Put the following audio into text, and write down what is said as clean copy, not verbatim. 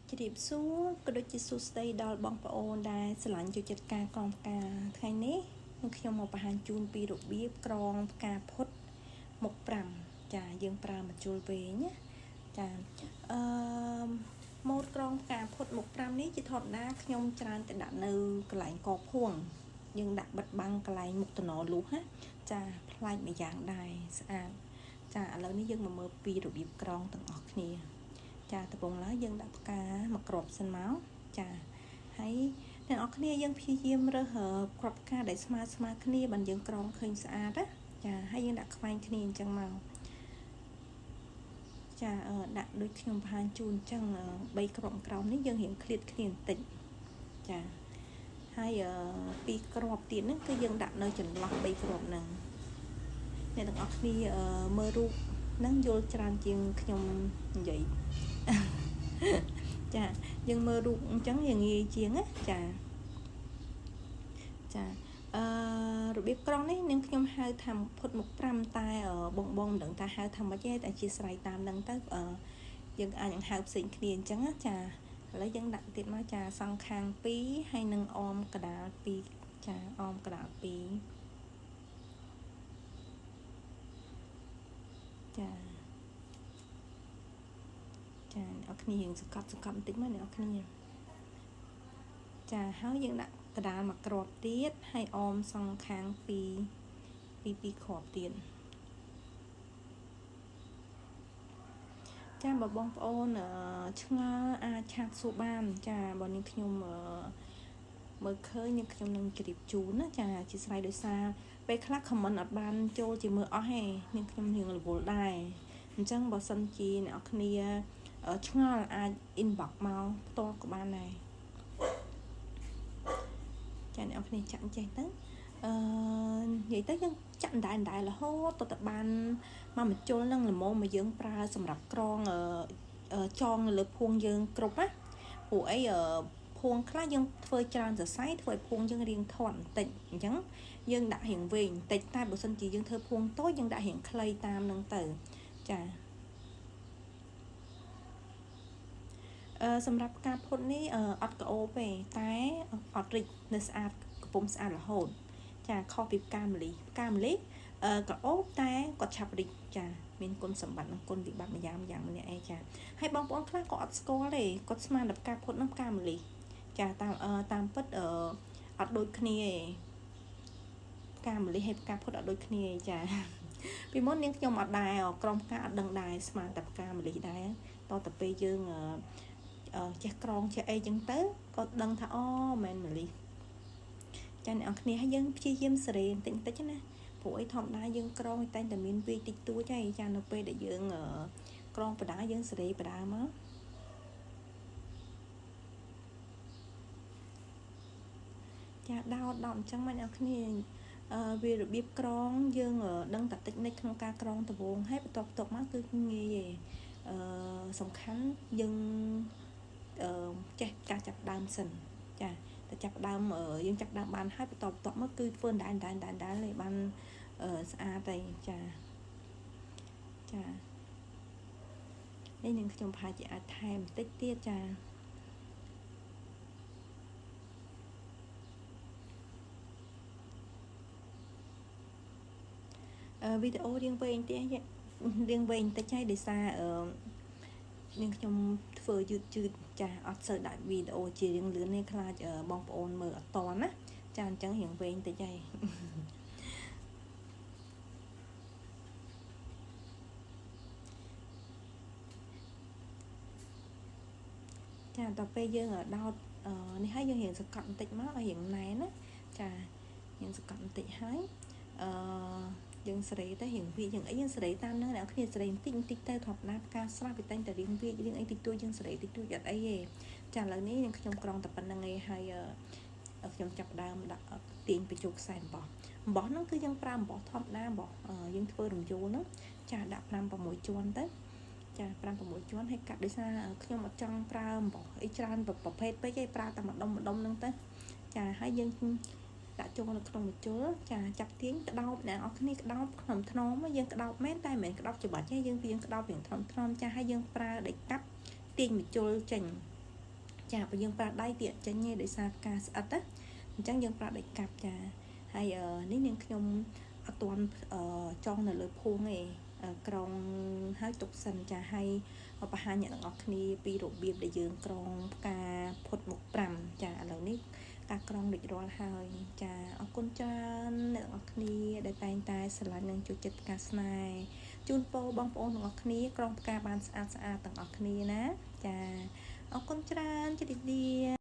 ជម្រាបសួរក៏ដូចជាសួស្តីដល់បងប្អូនដែលស្រឡាញ់ចូលចិត្តការក្រងផ្កាថ្ងៃនេះនឹងខ្ញុំមកបង្ហាញជូនពីរបៀបក្រងផ្កាផុតមុខ5ចាយើងប្រើម្ជុលវែងណាចាអឺម៉ូតក្រងផ្កាផុតមុខ5នេះជាធម្មតាខ្ញុំច្រើនតែដាក់នៅកន្លែងកភួងយើងដាក់បិទបាំងកន្លែងមុខតំណលុះណាចាប្លែកម្យ៉ាងដែរស្អាតចាឥឡូវនេះយើងមកមើលពីរបៀបក្រងទាំងអស់គ្នាចាដំបូងឡើយយើងដាក់ផ្កាមួយគ្រាប់សិនមកចាហើយអ្នកនរគ្នាយើងព្យាយាមរើសគ្រាប់ផ្កាដែលស្មើស្មើគ្នាបានយើងក្រងឃើញស្អាតណាចាហើយយើងដាក់ខ្វែងគ្នាអញ្ចឹងមកចាដាក់ដូចខ្ញុំបង្ហាញជូនអញ្ចឹង3គ្រាប់ក្រោមនេះយើងរៀងឃ្លាតគ្នាបន្តិចចាហើយ2គ្រាប់ទៀតហ្នឹងគឺយើងដាក់នៅចន្លោះ3គ្រាប់ហ្នឹងអ្នកទាំងអស់គ្នាមើលរូបហ្នឹងយល់ច្រើនជាងខ្ញុំនិយាយចាយើងមើលរូបអញ្ចឹងវាងាយជាងណាចាចាអឺរបៀបក្រងនេះនឹងខ្ញុំហៅថាផុតមុខ5តែបងបងមិនដឹងថាហៅថាម៉េចទេតែជាស្រ័យតាមនឹងទៅយើងអាចនឹងហៅផ្សេងគ្នាអញ្ចឹងណាចាឥឡូវយើងដាក់ទៀតមកចាសងខាង2ហើយនឹងអមកដាល2ចាអមកដាល2ចាចាអ្នកគ្នាយើងសកត់សកត់បន្តិចមកអ្នកគ្នាចាហើយយើងដាក់កដាលមួយគ្រាប់ទៀតហើយអមសងខាង2 2 2គ្រាប់ទៀតចាបើបងប្អូនឆ្ងល់អាចឆាតសួរបានចាបើនាងខ្ញុំមើលឃើញនាងខ្ញុំនឹងជម្រាបជូនណាចាជាស្រ័យដោយសារពេលខ្លះ comment អត់បានចូលជាមើលអស់ទេនាងខ្ញុំរៀងរវល់ដែរអញ្ចឹងបើសិនជាអ្នកនរគ្នាឆ្ងល់អាច inbox មកផ្ទាល់ក៏បានដែរចាអ្នកនរគ្នាចាក់ចេះទៅអឺនិយាយទៅយើងចាក់ដដែលរហូតទៅបានមកបញ្ជុលនឹងល្មមមកយើងប្រើសម្រាប់ក្រងចងនៅលើភួងយើងគ្រប់ណាព្រោះអីភួងខ្លះយើងធ្វើច្រើនសរសៃធ្វើឲ្យភួងយើងរៀងធាត់បន្តិចអញ្ចឹងយើងដាក់រៀងវែងបន្តិចតែបើសិនជាយើងធ្វើភួងតូចយើងដាក់រៀងខ្លីតាមនឹងទៅចាសម្រាប់ផ្កាផុតនេះអត់ក្អូបទេតែអត់រិចនៅស្អាតកំពុងស្អាតរហូតចាខុសពីផ្កាម្លិះផ្កាម្លិះក្អូបតែគាត់ឆាប់រិចចាមានគុណសម្បត្តិនិងគុណវិបត្តិម្យ៉ាងម្យ៉ាងម្នាក់ឯងចាហើយបងប្អូនខ្លះក៏អត់ស្គាល់ទេគាត់ស្មានតែផ្កាផុតនិងផ្កាម្លិះចាតាមតាមពិតអត់ដូចគ្នាទេផ្កាម្លិះហើយផ្កាផុតអត់ដូចគ្នាទេចាពីមុននាងខ្ញុំអត់ដែរក្រុមផ្កាអត់ដឹងដែរស្មានតែផ្កាម្លិះដែរតទៅពេលយើងចេះក្រងចេះអីចឹងទៅក៏ដឹងថាអូមិនមែនម្លិះចាអ្នកនរគ្នាហើយយើងព្យាយាមសេរីបន្តិចបន្តិចណាព្រោះអីធម្មតាយើងក្រងតែតែមានវាយតិចតួចហើយចានៅពេលដែលយើងក្រងបដាយើងសេរីបដាមកចាដោតដោតអញ្ចឹងមកអ្នកគ្នាវារបៀបក្រងយើងដឹងតែតិចនិចក្នុងការក្រងដំបូងហើយបន្ទាប់បន្ទាប់មកគឺងាយឯងសំខាន់យើងចេះការចាប់ដើមសិនចាតែចាប់ដើមយើងចាប់ដើមបានហើយបន្តបន្ទាប់មកគឺធ្វើដដែលដដែលដដែលឲ្យបានស្អាតហើយចាចានេះនឹងខ្ញុំប្រហែលជាអាចថែមបន្តិចទៀតចាវីដេអូរៀងវែងទៀតរៀងវែងតិចហើយដោយសារនាងខ្ញុំធ្វើយឺតយឺតចាអត់សូវដាក់វីដេអូជារៀងលឿនទេខ្លាចបងប្អូនមើលអត់តន់ណាចាអញ្ចឹងរៀងវែងតិចហើយចាដល់ពេលយើងដោតនេះហើយយើងរៀងសកត់បន្តិចមកឲ្យរៀងណែនណាចារៀងសកត់បន្តិចហើយអឺយើងសេរីទៅរៀងវាយើងអីយើងសេរីតាមនឹងអ្នកគ្នាសេរីបន្តិចបន្តិចទៅធម្មតាផ្កាស្រស់វាតែងតែរៀងវារៀងអីតិចតួចយើងសេរីតិចតួចអត់អីទេចាឥឡូវនេះនឹងខ្ញុំក្រងតែប៉ុណ្្នឹងឯងហើយខ្ញុំចាប់ដើមដាក់ទាញបញ្ចូលខ្សែអំបោះអំបោះហ្នឹងគឺយើងប្រើអំបោះធម្មតាអំបោះយើងធ្វើរំយោលហ្នឹងចាដាក់5 6ជាន់ទៅចា5 6ជាន់ហើយកាត់ដោយសារខ្ញុំអត់ចង់ប្រើអំបោះអីច្រើនប្រភេទពេកទេប្រើតែម្ដុំម្ដុំហ្នឹងទៅចាហើយយើងដាក់ចូលនៅក្នុងម្ជុលចាចាប់ទាញក្តោបអ្នកនរគ្នាក្តោបក្នុងថ្នមយើងក្តោបមែនតែមិនមែនក្តោបច្បាច់ទេយើងវាក្តោបរៀងថ្នមថ្នមចាហើយយើងប្រើដែកកាប់ទាញម្ជុលចេញ ចាបើយើងប្រើដៃទៀតចេញទេដោយសារផ្កាស្អិតណាអញ្ចឹងយើងប្រើដៃកាប់ចាហើយនេះនាងខ្ញុំអត់ទាន់ចងនៅលើភួងទេក្រងហើយទុកសិនចាហើយបង្ហាញអ្នកទាំងអស់គ្នាពីរបៀបដែលយើងក្រងផ្កាផុតមុខ5ចាឥឡូវនេះការក្រងរួចរាល់ហើយចាអរគុណច្រើនអ្នកទាំងអស់គ្នាដែលតែងតែស្រឡាញ់និងចូលចិត្តផ្កាស្នេហ៍ជូនពរបងប្អូនទាំងអស់គ្នាក្រងផ្កាបានស្អាតស្អាតទាំងអស់គ្នាណាចាអរគុណច្រើនជម្រាបលា។